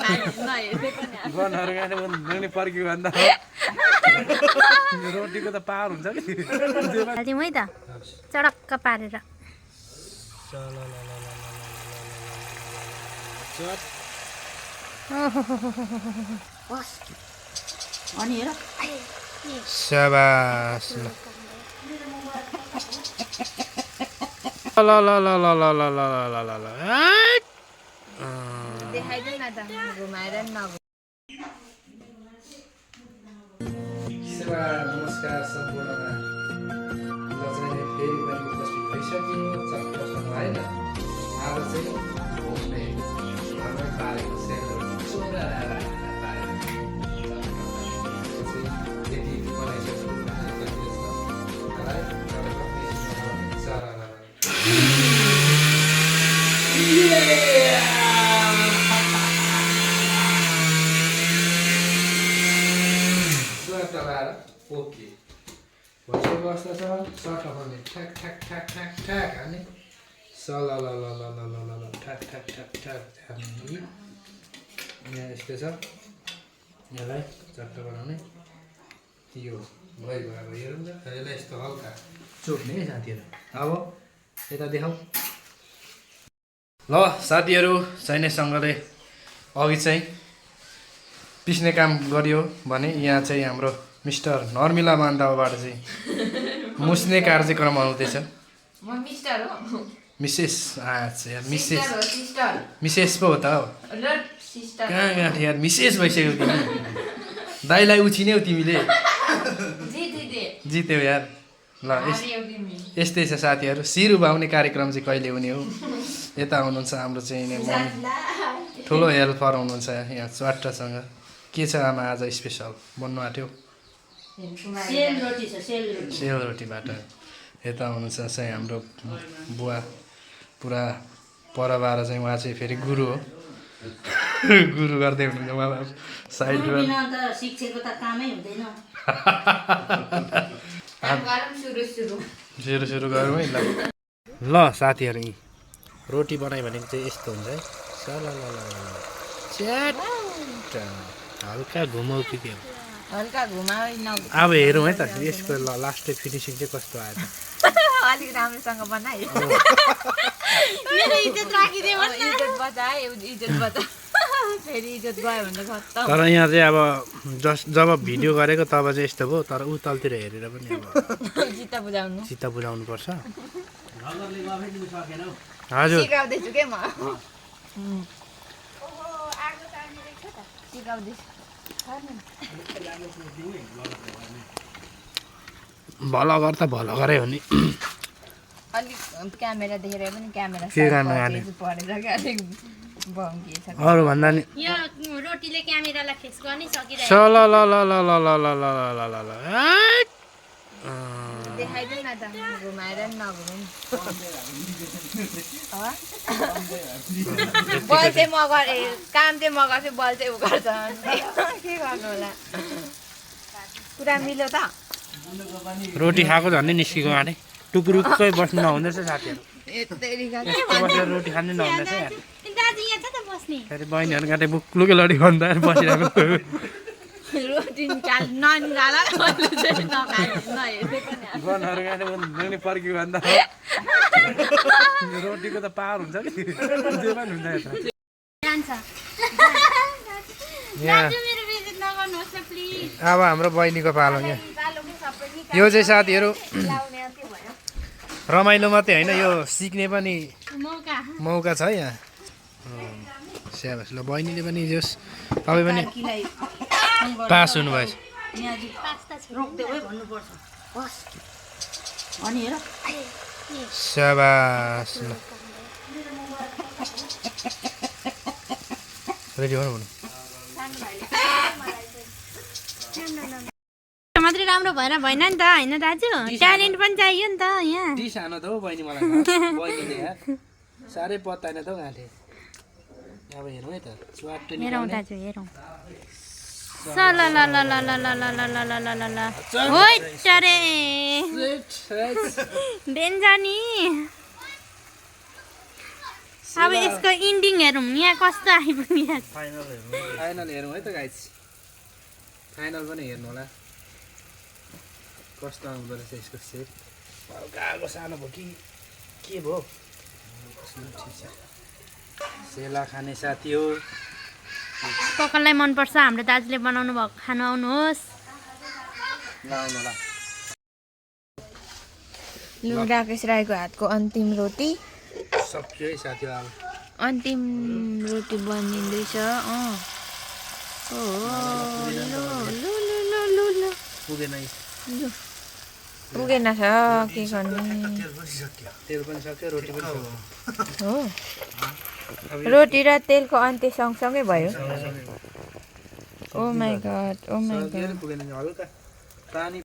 गनहरु गाने नुनी पर्क्यो भन्दा रोटीको त पार हुन्छ कि हाल्दिउँ है त चडक्क पारेर अनि हेर शाबास ल ल ल ल ल ल ल ल ल ल देखाइदिउँ न त घुमाएर नगु नमस्कार सम्पूर्णमा चाहिँ फेरि पनि उपस्थित भइसक्यो चक्कसँग होइन आज चाहिँ घुम्ने घरमै पालेको सेलहरू सोह्र यति बनाइसक्छु ओके भइसकेको अवस्था छ सर्ट अफले ठ्याक ठ्याक ठ्याक ठ्याक ठ्याक हाल्ने स ल ल ल ल ल ल ल ल ठ्याक ठ्याक ठ्याक ठ्याक हाल्ने यहाँ यस्तो छ यसलाई चट्ट बनाउने यो भयो अब हेरौँ न यसलाई यस्तो हल्का चोक्ने है साथीहरू अब यता देखाउँ ल साथीहरू चाहिनेसँगले अघि चाहिँ पिस्ने काम गरियो भने यहाँ चाहिँ हाम्रो मिस्टर नर्मिला मान्दाबाट चाहिँ मुस्ने कार्यक्रम आउँदैछ मिसेस अच्छा मिसेस पो हो त हौ कहाँ कहाँ थियो यार मिसेस भइसक्यो तिमी दाइलाई उछिन्यौ तिमीले जित्यौ यार ल यस्तै छ साथीहरू सिरु बाउने कार्यक्रम चाहिँ कहिले हुने हो यता हुनुहुन्छ हाम्रो चाहिँ मम्मी ठुलो हेल्पर हुनुहुन्छ यहाँ च्वाट्टसँग के छ आमा आज स्पेसल बन्नु आँट्यो सेल रोटीबाट यता हुनुहुन्छ चाहिँ हाम्रो बुवा पुरा परबार चाहिँ उहाँ चाहिँ फेरि गुरु हो गुरु गर्दै हुनुहुन्छ उहाँ साइडमा सुरु गरौँ है ल साथीहरू यी रोटी बनायो भनेको चाहिँ यस्तो हुन्छ है च्याट हल्का घुमाउ कि त्यो हल्का घुमाउ अब हेरौँ है त यसको लास्ट फिनिसिङ चाहिँ कस्तो आयो अलिक राम्रोसँग बनाए मेरो इज्जत राखिदिए इज्जत बचाए इज्जत बचा फेरि इज्जत गयो भने खत्तम तर यहाँ चाहिँ अब जब भिडियो गरेको तब चाहिँ यस्तो भयो तर उतालतिर हेरेर पनि अब चित्त बुझाउनु पर्छ हजुर सिकाउँदैछु के म सिकाउँदैछु भलगर त भल गरे हो नि अलिक क्यामेरा देखेर पनि क्यामेरा के गर्नु गाने परेर अलिक भङ्गिएछ अरू भन्दा नि यो रोटीले क्यामेरालाई फेस गर्नै सकिरहेको ल ल ल ल ल ल ल ल ल ल ल देखाइदिउँ न त घुमाएर नघुमाउँ बल चाहिँ म गरेँ काम चाहिँ म गर्छु बल चाहिँ उ गर्छ के गर्नु होला पुरा मिल्यो त रोटी खाएको झन्डै निस्किएको आँटे टुक्रुक्कै बस्नु नहुँदैछ साथीहरू बसेर रोटी खानु नहुँदैछ फेरि बहिनीहरू गाँटे बुक्लुकै लडी भन्दा बसिरहेको गनहरु गाने नुनी पर्क्यो भन्दा रोटीको त पार हुन्छ कि जे पनि हुन्छ अब हाम्रो बहिनीको पालो यहाँ यो चाहिँ साथीहरू रमाइलो मात्रै होइन यो सिक्ने पनि मौका छ यहाँ स्याबास ल बहिनीले पनि जोस् तपाईँ पनि पास हुनुभएछ स्याबास ल रेडी हो न मात्रै राम्रो भएर भएन नि त होइन दाजु ट्यालेन्ट पनि चाहियो नि त यहाँ टी सानो त हो बहिनी मलाई बहिनीले यार साह्रै पत्ताएन त हौ गाँठे अब हेरौँ है त च्वाट्टै हेरौँ दाजु हेरौँ ल ल ल ल ल ल ल ल ल ल ल ल ल होइ चरे डेन्जर नि अब यसको इन्डिङ हेरौँ यहाँ कस्तो आइपुग्यो फाइनल हेरौँ है त गाइस फाइनल पनि हेर्नु होला कस्तो आउँदो रहेछ यसको सेप हल्का सानो भयो कि के भयो ठिक छ सेला खाने साथी हो कसलाई मनपर्छ हाम्रो दाजुले बनाउनु भएको खानु आउनुहोस् आउनु होला लु राकेश राईको हातको अन्तिम रोटी सक्यो है साथी अब अन्तिम रोटी बनिँदैछ पुगेन पुगेन छ के गर्ने तेल पनि सक्यो रोटी पनि सक्यो हो रोटी र तेलको अन्त्य सँगसँगै भयो ओ माई गॉड पुगेन हल्का पानी